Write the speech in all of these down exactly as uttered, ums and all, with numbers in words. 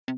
Hello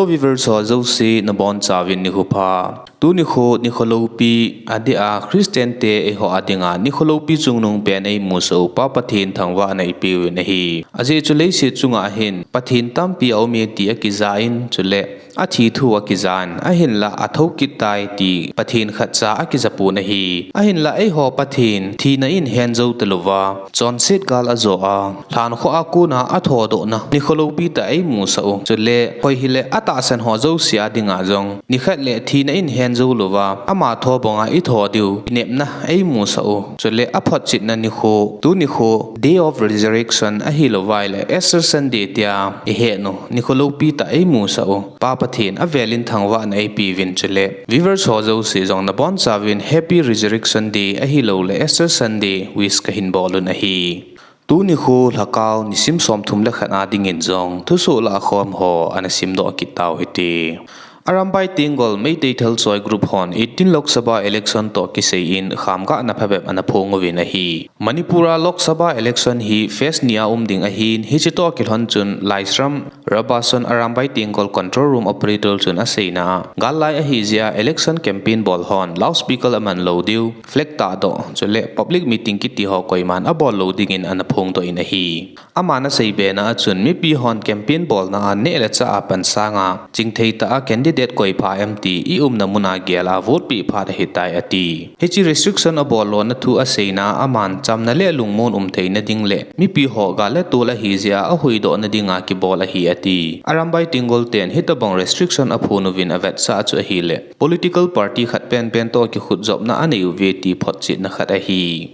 viewers ho jouse, nabonchauvin nikho pha. Tuni kho nikho loupi adeh a Christian te eiho adinga nikho loupi chungnung pen eimusah u Pa Pathen thangvahna ipeuvin ahi. Ajeh chu leiset chunga hin Pathen tampi aume ti akija in, chule athi thu akija in, ahinla athou kit tai ti Pathen khatcha akija pon ahi. Ahinla eiho Pathen thina in hen jou talouva, chonset gal ajo a, lhankhuh a kona athodohna nikho loupi tah eimusah u, chule hoi hile atahsan ho jouse adinga jong nikhat le thina in hen jou louva, ama tho banga itho diu kinepna eimusah u, chule aphotchetna nikho, tuni kho Day of Resurrection ahilouva ahile Easter Sunday tia ihet u nikho loupi tah eimusah u, Pa Pathen avelin thangvahna eipeuvin, chule viewers ho jouse jong nabonchauvin Happy Resurrection Day ahilouleh Easter Sunday wish kahin bol un ahi. Tuni kho lhakao nisim somthum le khat adingin jong thusoh lahkhom ho ana simdoh kit tau hite. Arambai Tenggol Meitei Thalchoi group hon eighteen Lok Sabha election toh kisai in khamgahna phabep ana phong uvin ahi. Manipur a Lok Sabha election hi phase ni a um ding ahin, hiche toh kilhon chun Laisram Robertson Arambai Tenggol control room operator chun aseina a, gal lai ahijeh a election campaign bol hon loudspeaker aman lou diu, flag tahdoh, chule public meeting kiti ho koiman abol lou dingin ana phongdoh in ahi. Aman aseibena a chun mipi hon campaign bolna a neh le chah a pan sanga chingthei tah a candidate koi pha em ti i umna mun a gel a vote peh phat ahitai ati. Hiche restriction abol lona thu aseina a aman chamna le lungmon um theina ding le mipi ho gal le tol ahijeh a ahuhdohna dinga kibol ahi ati. Arambai Tenggol ten hitobang restriction aphon uvin avetsah chu ahile political party khat penpen toh kikhutjopna anei uve ti photchetna khat ahi.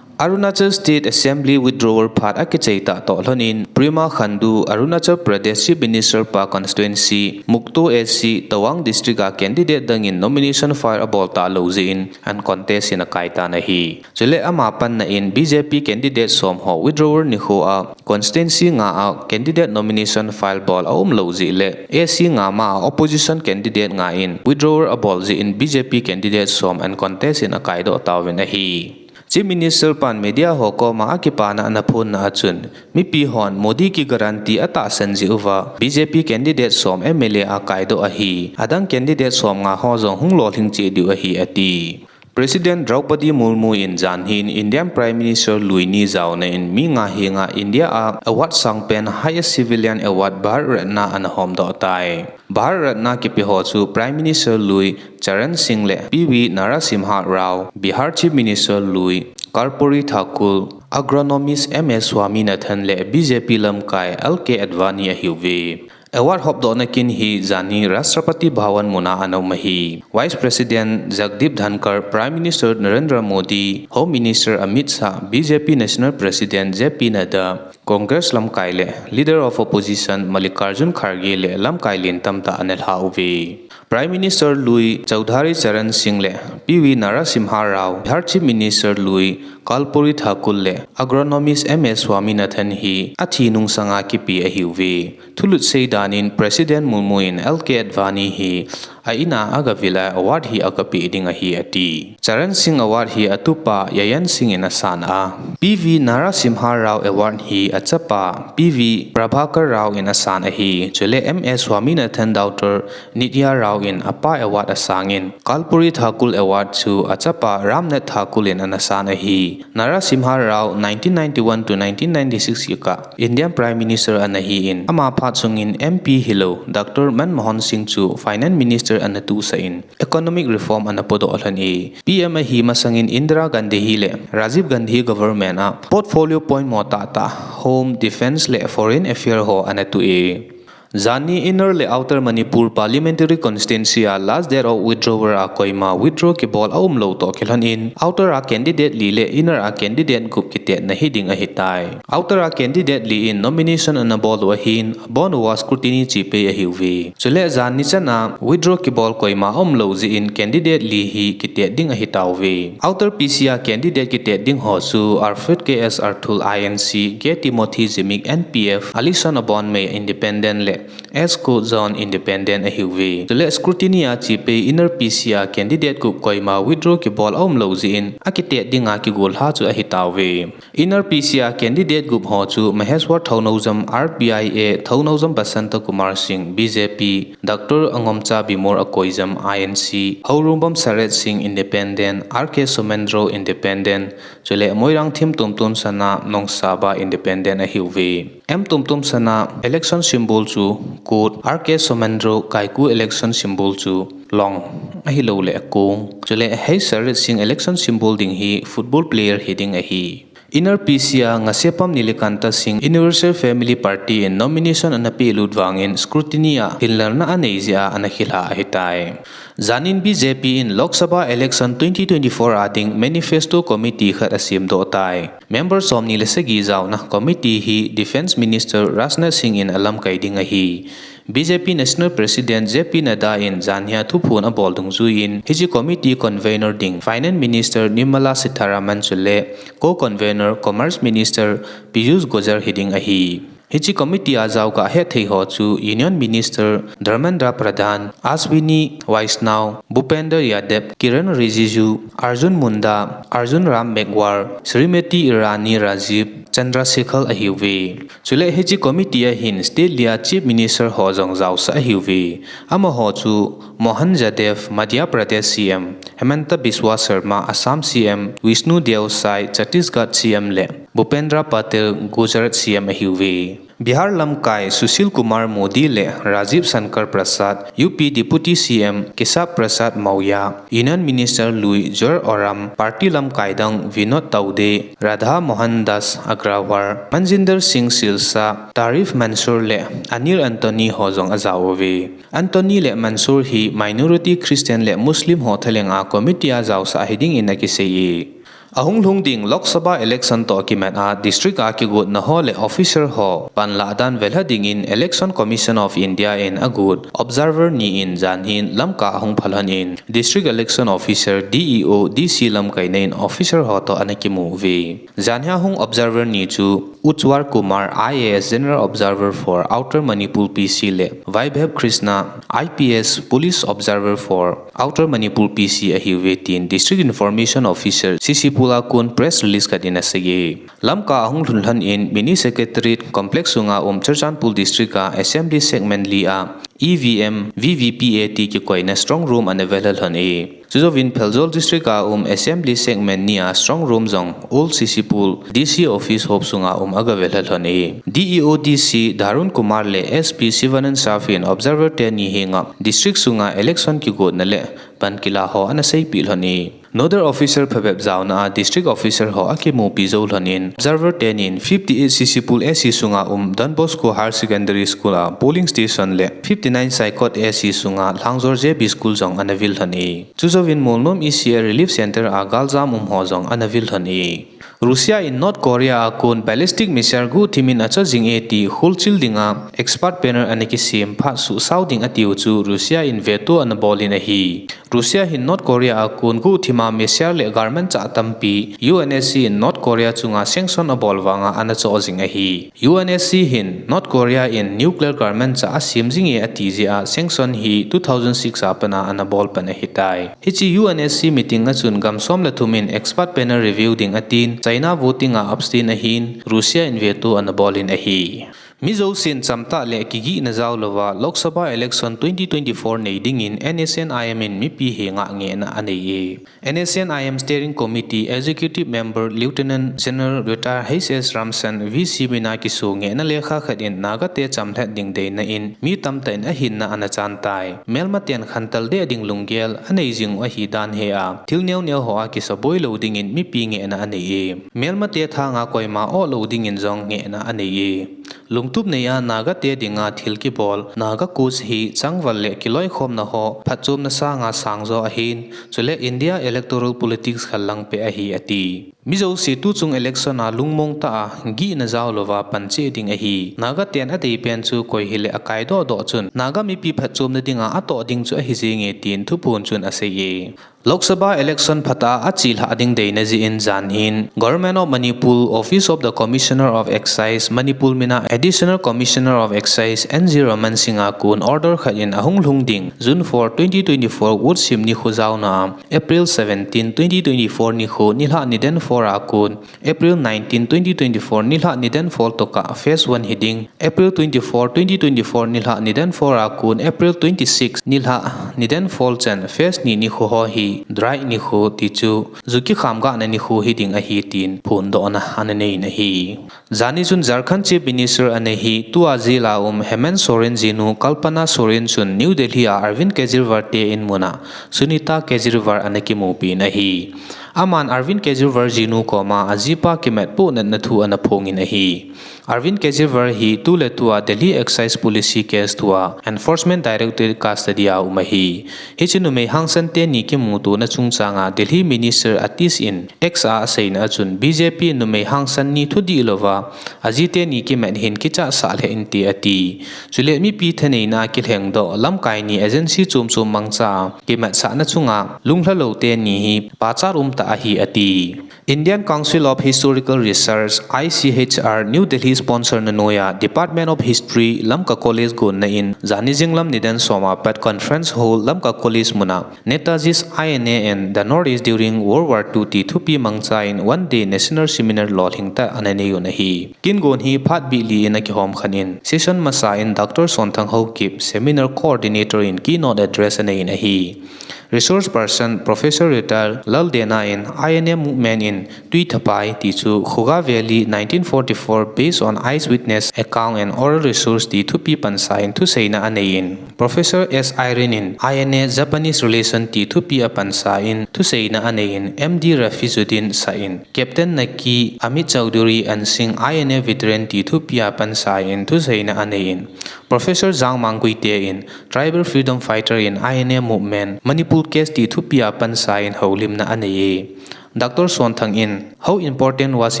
Arunachal State Assembly withdrawal phat akichai tah toh lhonin Pema Khandu, Arunachal Pradesh Chief Minister pa constituency, Mukto A C, Tawang District a candidate dangin nomination file abol talou jeh in uncontest in akai tan ahi. Chule ama panna in B J P candidate som ho withdrawal nikho a constituency nga a candidate nomination file bol aumlou jeh le A C nga ma a opposition candidate nga in withdrawal abol jeh in B J P candidate som uncontest in akaidoh tauvin ahi. Chief Minister pan media ho koma akipana ana phonna a chun, mipi hon Modi ki guarantee atahsan jeh uva B J P candidate som M L A akaidoh ahi, adang candidate som nga ho jong hung lolhing cheh diu ahi ati. President Draupadi Murmu in janhin Indian Prime Minister lui ni jaona in mi nga henga India a award sangpen highest civilian award Bharat Ratna ana homdoh tai. Bharat Ratna kipe ho chu Prime Minister lui Charan Singh le P V Narasimha Rao, Bihar Chief Minister lui Karpuri Thakur, agronomist M S Swaminathan le B J P lamkai L K Advani ahiuve. Award hopdohna kin hi janhi Rashtrapati Bhavan muna ana um ahi. Vice President Jagdeep Dhankhar, Prime Minister Narendra Modi, Home Minister Amit Shah, B J P National President J P Nadda, Congress lamkai le Leader of Opposition Mallikarjun Kharge le lamkai len tamtah ana lha uve. Prime Minister lui Chaudhary Charan Singh le P V Narasimha Rao, Bihar Chief Minister lui Karpuri Thakur le agronomist M S Swaminathan hi athi nungsanga kipe ahiuve. Thulut seidan in President Murmu in L K Advani hi a in a agavil a award hi agapeh ding ahi ati. Charan Singh award hi atupa Jayant Singh in asan a, P V Narasimha Rao award hi achapa P V Prabhakar Rao in asan ahi. Chule M S Swaminathan daughter Nitya Rao in apa award asangin, Karpuri Thakur award chu achapa Ramnath Thakur in ana san ahi. Narasimha Rao nineteen ninety-one to nineteen ninety-six kikah Indian Prime Minister ana hi in, ama phat sungin M P hilou Doctor Manmohan Singh chu Finance Minister ana tosah in, economic reform ana podoh lhon e. P M ahi masangin Indira Gandhi hi le Rajiv Gandhi government a portfolio point mo tahtah Home, Defence le Foreign Affair ho ana tu e. Janhi Inner le Outer Manipur Parliamentary Constituency a last date of withdrawal a koima withdraw kibol aumlou toh kilhon in, Outer a candidate li le Inner a candidate gup kitetna hiding ahitai. Outer a candidate li in nomination ana bol u ahin, abon uva scrutiny chepei ahiuve. Chule janhi chan a withdraw kibol koima aumlou jeh in candidate li hi kitet ding ahitauve. Outer P C a candidate kitet ding ho chu Alfred K S Arthur I N C, K Timothy Zimik N P F, Alison Abonmei Independent le S Kotjahn independent ahiuve. Chule scrutiny a chepei inner P C a candidate gup koima withdraw kibol aumlou jeh in akitet dinga kigolha chu ahitauve. Inner P C a candidate gup ho chu Maheshwar Thounaojam R P I A, Thounaojam Basanta Kumar Singh B J P, Doctor Angomcha Bimol Akoijam I N C, Hourumbam Saret Singh independent, R K Somendro independent, chule Moirangthem Tomtom Sana Nongsaba independent ahiuve. M Tomtom Sana election symbol chu kut, R K Somendro Kaiku election symbol chu long ahilouleh kong. Chule H Saret Singh election symbol ding hi football player hiding ahi. Inner P C a Ngasepam Nilakanta Singh Universal Family Party in nomination ana pehlut vangin scrutiny a hinlelna anei jeh a ana khilha ahitai. Janin B J P in Lok Sabha election twenty twenty-four a ding manifesto committee khat asemdoh tai. Member somni le sagi jaona committee hi Defence Minister Rajnath Singh in alamkai ding ahi. B J P National President J P Nadda in janhia thuphon abol dungjuiyin hiche committee convenor ding Finance Minister Nirmala Sitharaman chule co-convenor Commerce Minister Piyush Goyal hiding ahi. Hiche committee a jaokah hetthei ho chu Union Minister Dharmendra Pradhan, Ashwini Vaishnaw, Bhupender Yadav, Kiren Rijiju, Arjun Munda, Arjun Ram Meghwal, Srimati Irani Rajiv, Chandrasekhar ahiuve. Chule hiche committee a hin state li a Chief Minister ho jong jaosah ahiuve. Amaho chu Mohan Yadav, Madhya Pradesh C M, Himanta Biswa Sarma, Assam C M, Vishnu Deo Sai, Chhattisgarh C M le Bhupendra Patel, Gujarat C M ahiuve. Bihar lamkai Sushil Kumar Modi le Rajiv Shankar Prasad, U P Deputy C M Keshav Prasad Mauya, Union Minister lui Jual Oram, party lamkai dang Vinod Tawde, Radha Mohan Das Agrawal, Manjinder Singh Sirsa, Tariq Mansoor le Anil Antony ho jong ajao uve. Antony le Mansoor hi minority Christian le Muslim ho thalhenga committee a jaosah hiding in akiseiye. Ahung lhung ding Lok Sabha election toh kimat a district a kigotna ho le officer ho panlah dan velha dingin Election Commission of India in agot observer ni in janhin Lamka ahung phalhon in District Election Officer, D E O, D C lamkaina in officer ho toh ana kimu uve. Janhia hung observer ni chu Ujjwal Kumar, I A S General Observer for Outer Manipur P C le Vaibhav Krishna, I P S Police Observer for Outer Manipur P C ahiuve tin District Information Officer C C Pul a kon press release khat in aseiye. Lamka ahung lhun lhon in Mini Secretariat Complex sunga um Churachandpur District a Assembly Segment li a E V M, V V P A T kikoina strong room ana velha lhon e. Chujouvin Pherzawl District a um Assembly Segment ni a strong room jong Old C C Pul D C Office hop sunga um aga velha lhon e. D E O D C Dharun Kumar le S P Shivanand Shah in observer teni henga district sunga election kigotna le pan kila ho ana seipeh lhon e. Nodal officer phabep jaona a district officer ho akimupi jou lhon in observer tenin fifty-eight C C Pul A C sunga um Don Bosco Higher Secondary School a polling station le fifty-nine Saikot A C sunga Lhangjor J B School jong ana vil lhon e. Chujouvin Molnom E C A Relief Center a galjam um ho jong ana vil lhon e. Russia in North Korea a kon ballistic missile guhthimin acho jing e ti kholchil dinga expert panel ana kisem phat suhsao ding atiu chu Russia in veto ana bol in ahi. Russia hin North Korea a kon guhthima missile le galmanchah tampi U N S C in North Korea chunga sanction abol vanga ana choh jing ahi. U N S C hin North Korea in nuclear galmanchah asem jing e ati jeh a sanction hi two thousand six a pat a ana bol pan ahitai. Hiche U N S C meeting a chun gam som le thum in expert panel review ding atin, China voting a abstain ahin, Russia in veto ana bol in ahi. Mi jousen chamtah le kigihna jao louva Lok Sabha election twenty twenty-four nei dingin N S C N I M in mipi henga ngehna anei e. N S C N I M Steering Committee Executive Member Lieutenant General Retired H S Ramsan V C mina kiso ngehna lekha khat in Naga te chamlhat ding deina in mi tamtah in ahinna ana chan tai. Melmaten khantel deh ding lunggel anei jing u ahi dan he a, thil neo neo ho a kisa boi lou dingin mipi ngehna anei e. Melmate thanga koima oh lou dingin jong ngehna anei e. Lungtup nei a Naga te dinga thil kibol, Naga Kuch hi changval le kiloikhomna ho phatchomna sanga sangjo ahin, chule India electoral politics khallang peh ahi ati. Mi jouse tuchung election a lungmong tah a gihna jao louva pan cheh ding ahi. Naga ten adei pen chu koi hile akai doh doh chun Naga mipi phatchomna dinga atoh ding chu ahi jenge tin thuphon chun asei e. Lok Sabha election phat a achelhah ding deina jeh in jan hin Government of Manipur, Office of the Commissioner of Excise, Manipur mina Additional Commissioner of Excise, N G Raman Singh a kon order khat in ahung lhung ding June four, twenty twenty-four vote sim nikho jaona a April seventeen, twenty twenty-four nikho nilhah nidan four a kon April nineteen, twenty twenty-four nilhah nidan four tokah phase one hiding, April twenty-four, twenty twenty-four nilhah nidan four a kon April twenty-six nilhah nidan four chan phase ni nikho ho hi dry nikho tichu ju kikham gahna nikho hiding ahi tin phondohna ana nei in ahi. Jani chun Jharkhand Chief Minister ana hi tua jail a um Hemant Soren jinu Kalpana Soren chun New Delhi a Arvind Kejriwal te in muna Sunita Kejriwal ana kimupi in ahi. Aman Arvind Kejriwal jinu koma ajipa kimat pohnatna thu ana phong in ahi. Arvind Kejriwal hi tuletua Delhi Excise Policy case thua Enforcement Directorate custody a um ahi. Hiche numei hangsan teni kimutona chungchanga Delhi Minister Atish in X a aseina achun B J P numei hangsan ni thudih louva ajiteni kimat hin kichat sah lheh inte ati. Chule mipi thaneina kilhengdoh lamkai ni agency chom chom mangcha kimatsahna chunga lunglha lou teni hi pachat umtah ahi ati. Indian Council of Historical Research, I C H R, New Delhi sponsor na noiya Department of History, Lamka College gonna in jani jinglam nidan soma pat Conference Hall, Lamka College muna Netaji's I N A and the Northeast during World War Two ti thupi mangcha in one day national seminar lolhing tah ana nei un ahi. Kin gon hi phat bih li in akihom khan in session masa in Doctor Sonthang Haokip, seminar coordinator in keynote address anei in ahi. Resource person Professor Retired Lal Dena in I N A movement in Tuithaphai ti chu Khuga Valley nineteen forty-four based on eyewitness account and oral resource ti thupi pansa in thuseina anei in Professor S Irene in I N A Japanese relation ti thupi apansa in thuseina anei in M D Rafizuddin sa in Captain Naki, Amit Chaudhuri, Unsung I N A veteran ti thupi apansa in thuseina anei in Professor Jangmang Guite in Tribal Freedom Fighter in I N A Movement, Manipur Case ti thupi apansa in houlimna anei e. Doctor Sonthang in How important was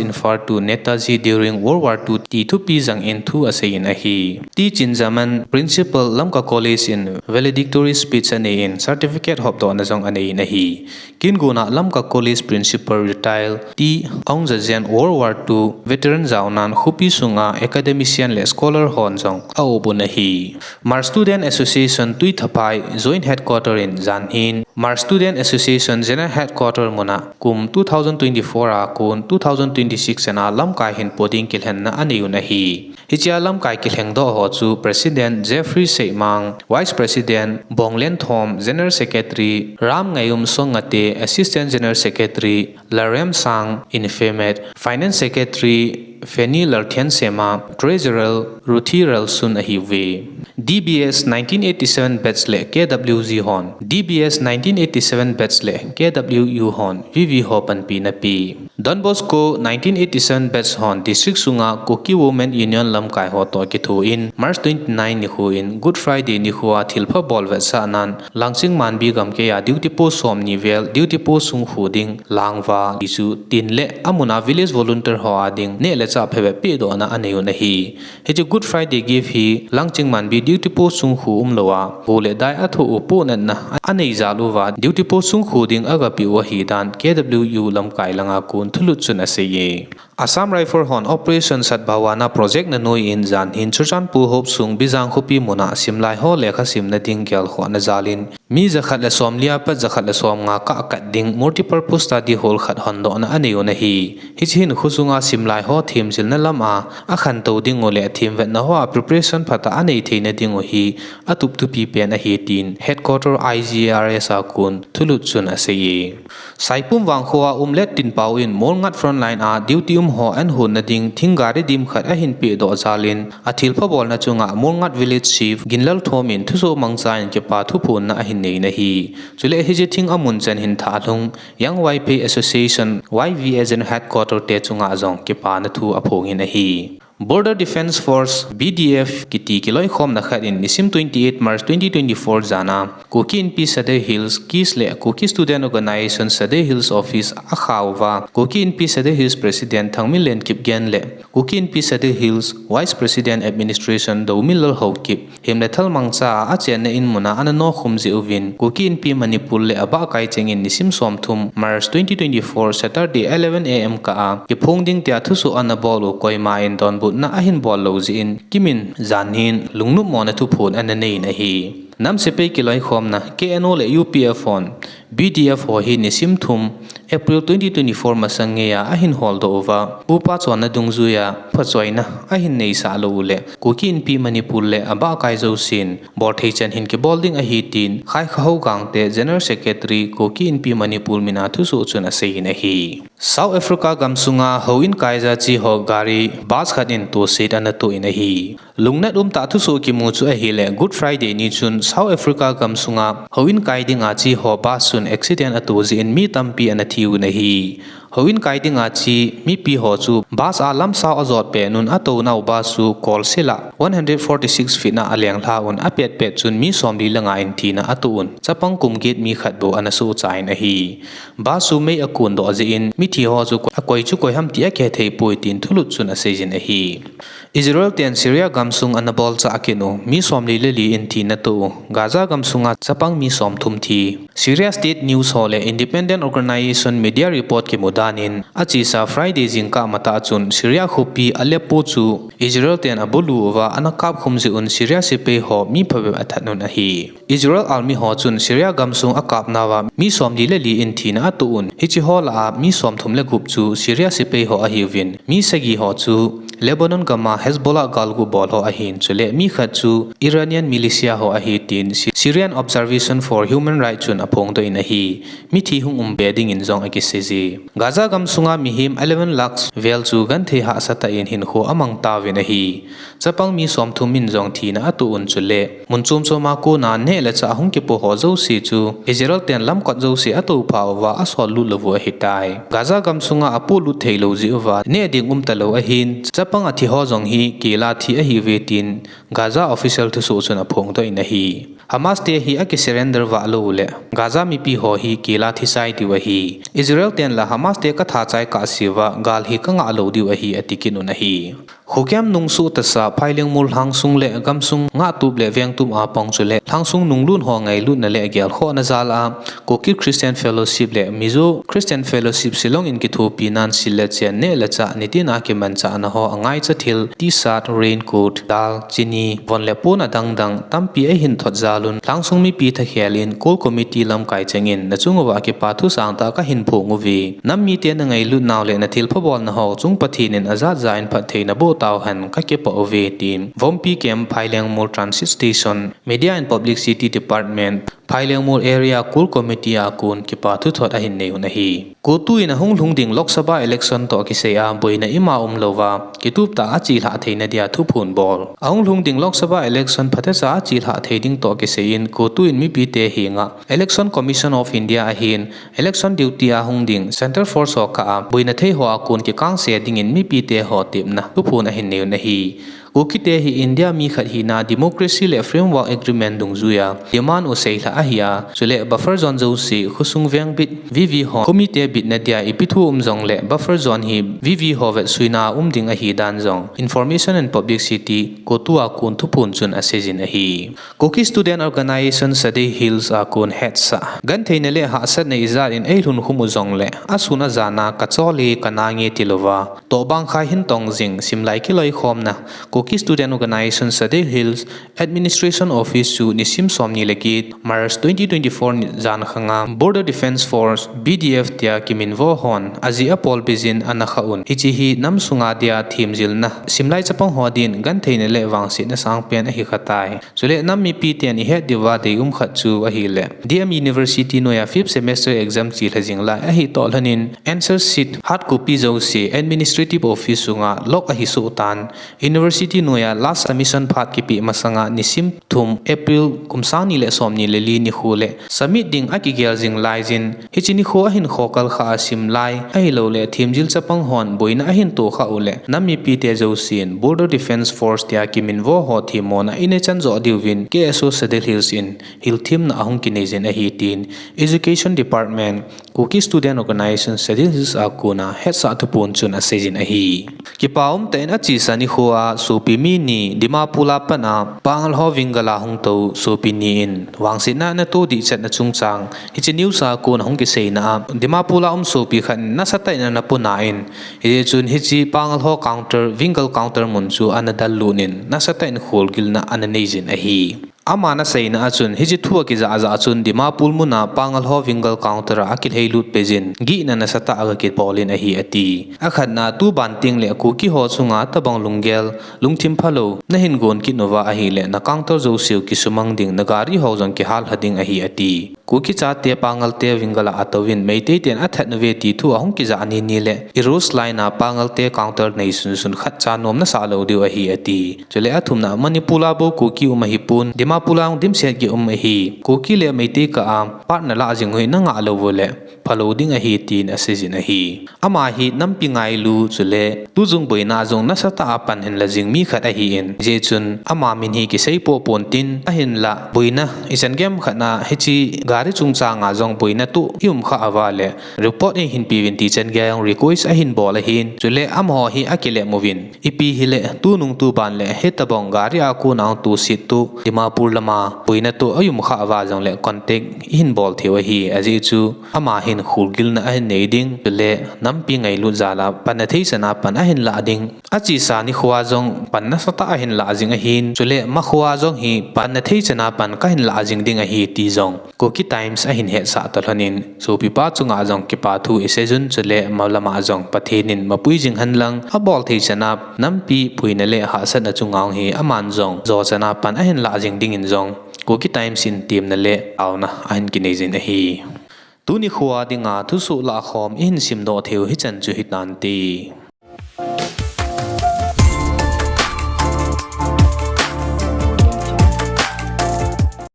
Imphal to Netaji during World War Two ti thupi jang in thu asei in ahi. T Chinjaman, Principal Lamka College in valedictory speech anei in certificate hopdohna jong anei in ahi. Kin gona Lamka College Principal Retired T Aung Jajen World War Two veteran jaonan khopi sunga academician le scholar hon jong aum un ahi. Hmar Student Association Tuithaphai Joint Headquarter in jan hin Hmar Student Association General Headquarter muna kum two thousand twenty-four a kon two thousand twenty-six chana lamkai hin poding kilhenna anei un ahi. Hichea lamkai kilhengdoh ho chu President Jeffrey Seimang, Vice President Bonglenthom, General Secretary Ramngaium Songate, Assistant General Secretary Laremsang Infemet, Finance Secretary Fanny Lalthiansema, Treasurer Ruthi Ralsun ahiuve. D B S nineteen eighty-seven batch le K W G hon, D B S nineteen eighty-seven batch le K W U hon, V V ho panpina pe. Don Bosco nineteen eighty-seven batch hon district sunga Kuki Women Union lamkai ho toh kithoin March twenty-nine nikho in Good Friday nikho a thilpha bol vetsahnan Langching Manbi gamkeiya duty post somni vel duty post sung khu ding langva tichu tin le amuna village volunteer ho a ding neh le chah phabep pehdohna anei un ahi. Hiche Good Friday gift hi Langching Manbi duty post sung khu umlouva, bu le dai athoh u pohnatna anei jal uva, duty post sung khu ding agapeh u ahidan K W U lamkai langa kon thulut chun asei e. Assam Rifle hon Operation Sadbhavana project na noiyin jan hin Churachandpur hopsung Bijang khopi muna simlai ho lekha simna ding gelkhohna jalin mi jakhat le somli a pat jakhat le somnga kah kat ding multipurpose study hall khat hondohna anei un ahi. Hiche hin khosunga simlai ho themjilna lama akhantou ding u le themvetna hoa preparation phatah anei theina ding u hi atup thupi pen ahi tin Headquarter I G R S a kon thulut chun asei e. Saipum Vangkho a um Let Tinpao in Molngat frontline a duty um ho anhonna ding thing gari dim khat ahin pehdoh jalin athilpha bolna chunga Molngat Village Chief Ginlalthom in thusoh mangcha in kipa thuphonna ahin nei in ahi. Chule hiche thing amun chan hin Thahlung Young Vaiphei Association Y V A General Headquarter te chunga jong kipana thu aphongin ahi. Border Defence Force, B D F, kiti kiloikhomna khat in nisim twenty-eight March twenty twenty-four jana Kuki Inpi Sadar Hills, KIS le Kuki Student Organisation Sadar Hills Office akhauva, Kuki Inpi Sadar Hills President Thangminlen Kipgen le Kuki Inpi Sadar Hills Vice President Administration Doumilal Haokip, himle thalmang cha a achenna in muna ana nokhum jeh uvin, Kuki Inpi Manipur le abahkai chengin nisim somthum, March twenty twenty-four, Saturday, eleven A M kah a kiphong ding tia thusoh ana bol u koima in donbutna ahin bol lou jeh in, KIM in janhin lungnopmona thuphon ana nei in ahi. Nam sepai kiloikhomna, K N O le U P F hon, B D F ho hi nisim thum, April twenty twenty-four masang ngeiya ahin holdoh uva, upa chonna dungjuiya phachoina ahin neisah lou u le, Kuki Inpi Manipur le abahkai jousen, bolthei chan hin kibol ding ahi tin, Khaikha Hou Gangte General Secretary Kuki Inpi Manipur mina thusoh chun aseiyin ahi. South Africa gamsunga houin kaija chi ho gari bus khat in toset ana toh in ahi. Lungnat umtah thusoh kimu chu ahile, Good Friday ni chun South Africa gamsunga houin kai dinga chi ho bus chun accident ato jeh in mi tampi ana thi un ahi. Houin kai dinga chi mipi ho chu bus a lamsao ajot pen un atounau bus chu kolsela one hundred forty-six feet na alenglha un apetpet chun mi somli le nga in thina ato un. Chapang kum get mi khat bou ana sohcha in ahi. Bus chu mei akondoh jeh in mithi ho chu akoi chu koi ham ti akihethei poi tin thulut chun aseijin ahi. Israel ten Syria gamsung ana bolchah kit u, mi somli le li in thina atoh u, Gaza gamsunga chapang mi somthum thi. Syria State News ho le Independent Organisation media report kimu dan in, achesa Friday jingkah matah chun Syria khopi Aleppo chu Israel ten abulu uva ana kapkhum jeh un Syria sepai ho mi phabep athat un ahi. Israel Army ho chun Syria gamsung akapnauva mi somli le li in thina atoh un, hiche ho lah a mi somthum le gup chu Syria sepai ho ahiuvin, mi sagi ho chu Lebanon gama Hezbollah galgu bol ho ahin, chule mi khat chu Iranian militia ho ahi tin Sy-, Syrian Observation for Human Rights chun aphongdoh in ahi. Mithi hung um be dingin jong akiseije. Gaza gamsunga mihem eleven lakhs vel chu genthei hahsatah in hinkho amang tauvin ahi. Chapang mi somthum in jong thina atoh un chule, mun chom choma kona neh le chah hung kipo ho jouse chu Israel ten lamkot jouse atoupha uva asol lut lou u ahitai. Gaza gamsunga apolut theilou jeh uva neh ding umtalou ahin, chapang athi ho jong hi kela thi ahiuve tin Gaza official thusoh chun aphongdoh in ahi. Hamas te hi akisurrender vah lou uleh Gaza mipi ho hi kela thi chai diu ahi. Israel ten la Hamas te katha chai kahseuva gal hi kangah lou diu ahi, ati kit un ahi. Khokem nungsoh tasa, phailengmol lhangsung le gamsung ngahtup le vengtup a pang chule lhangsung nunglut ho ngailutna le gelkhohna jal a, Kuki Christian Fellowship le Mizo Christian Fellowship Shillong in kithopi nan sil le chen, neh le chah, nitin a kimanchahna ho angaicha thil, T-shirt, raincoat, dal, chini, von le pon adangdang tampi ahin thot jal un, lhangsung mipi thakhel in Core Committee lamkai chengin nachung uva kipa thu sangtah kahin phong uve. Nam mite nangailut nau le nathilpha bolna ho chung Pathen in ajat ja in phatthei naboh tauhen, kakipah uve, tin Vompi Camp, Phailengmol Transit Station, Media and Publicity Department, Phailengmol Area Core Committee a kon kipa thuthot ahin nei un ahi. CoTU in ahung lhung ding Lok Sabha election toh kisai a boina ima umlouva, kituptah a chelhah theina dia thuphon bol. Ahung lhung ding Lok Sabha election phatecha a chelhah thei ding toh kisai in CoTU in mipite henga Election Commission of India ahin election duty a hung ding Centre Force ho kah a boina thei ho a kon kikangse dingin mipite ho tepna thuphon ahin nei un ahi. Kukite hi India mi khat hina Democracy le Framework Agreement dungjuiya demand u seilhah ahi a, chule buffer zone jouse khosung vengbit V V ho khomite bitna dia ipi thu um jongle buffer zone hi V V ho vetsuina a um ding ahi dan jong Information and Publicity, CoTU a kon thuphon chun aseijin ahi. Kuki Student Organisation Sadar Hills a kon hetsah, gentheina le hahsatna ijat in eilhun khum u jongle, asun ajan a kachol e kanange tilouva tohbang khai hin tong jing simlai kiloikhomna Kuki Student Organisation Sadar Hills Administration Office chu nisim somni le get March twenty twenty-four ni jan khanga Border Defence Force, B D F tia kiminvo hon ajeh a pol beijin ana khah un. Hiche hi nam sunga dia themjilna simlai chapang ho din gentheina le vangsetna sangpen ahi khatai. Chule nam mipiten ihet diuva deium khat chu ahile, D M University noiya fifth semester exam chelha jing lai ahi toh lhonin answer sheet hard copy jouse administrative office sunga lock ahi soh tan, University Hiche noiya last submission phat kipeh masanga nisim thum April kum sang ni le som ni le li nikho le submit ding akigel jing laijin, hiche nikho ahin khokal kha asim lai, ahilouleh themjil chapang hon boina ahin toh khah uleh nam mipite jousen Border Defence Force tia kiminvo ho themmona inei chan joh diuvin K S O Sadar Hills in hilthemna ahung kinei jin ahi tin Education Department, Kuki Student Organisation Sadar Hills a kona hetsah thuphon chun aseijin ahi. Kipa umtah in achesa nikho a sopi mi ni Dimapur a pat a Pangal ho Wingal a hung tou sopi ni in vangsetna ana toh dehchetna chungchang hiche news a kona hung kiseina a, Dimapur a um sopi khat in nasatah in ana puna in, hijeh chun hiche Pangal ho counter, Wingal counter mun chu ana dallut in nasatah in kholgilna ana neijin ahi. Aman aseina a chun hiche thu akijah jah chun Dimapur muna Pangal ho Wingal counter a akilheilut peijin gihna nasatah a akibol in ahi ati. Akhatna, tuban tengle Kuki ho chunga tobang lunggel lungthim phalou nahin gon kit uva ahileh na counter jouseu kisumang ding, na gari ho jong kihallha ding ahi ati. Kuki chate Pangal te Wingal a atouvin Meitei ten athat uve ti thu ahung kijah ni ni leh Eros line a Pangal te counter nei sunsun khatcha nom nasah lou diu ahi ati. Chule athumna, Manipur a bou Kuki um ahipon, Dimapur a jong dimset gei um ahi. Kuki le Meitei kah a part nalah jing u hi nangah lou uleh phalou ding ahi tin aseijin ahi. Ama hi nampi ngailu chule tujung boina jong nasatah a pan ahin la jing mi khat ahin, hijeh chun ama min hi kisei poh pontin ahinlah boina ichan gei khat a hiche gari chungchang a jong boina toh i um khah uva leh report eihin peuvin ti chan gei a jong request ahin bol ahin, chule amaho hi akilem uvin, ipi hileh tunung tuban leh hitobang gari a kona jong tohset toh Dimapur lama boina toh i um khah uva jongleh contact ihin bol theiu ahi, ajeh chu ama hin kholgilna ahin nei ding, chule nampi ngailut jal a pan athei chan a pan ahin lah ding, achesa nikho a jong pan nasatah a ahin lah jing ahin, chule nikho a jong hi pan athei chan a pan kahin lah jing ding ahi ti jong Kuki Times ahin hetsah talhon in, sopipa chunga jong kipa thu iseijun, chule malama jong Pathen in mapui jing henlang, abol thei chan a nampi puina le hahsatna chunga hi aman jong jo chan a pan ahin lah jing dingin jong Kuki Times in temna le taona ahin kineijin ahi. Tuni nikho a dinga thusoh lahkhom ihin simdoh theiu hichan chu hitante.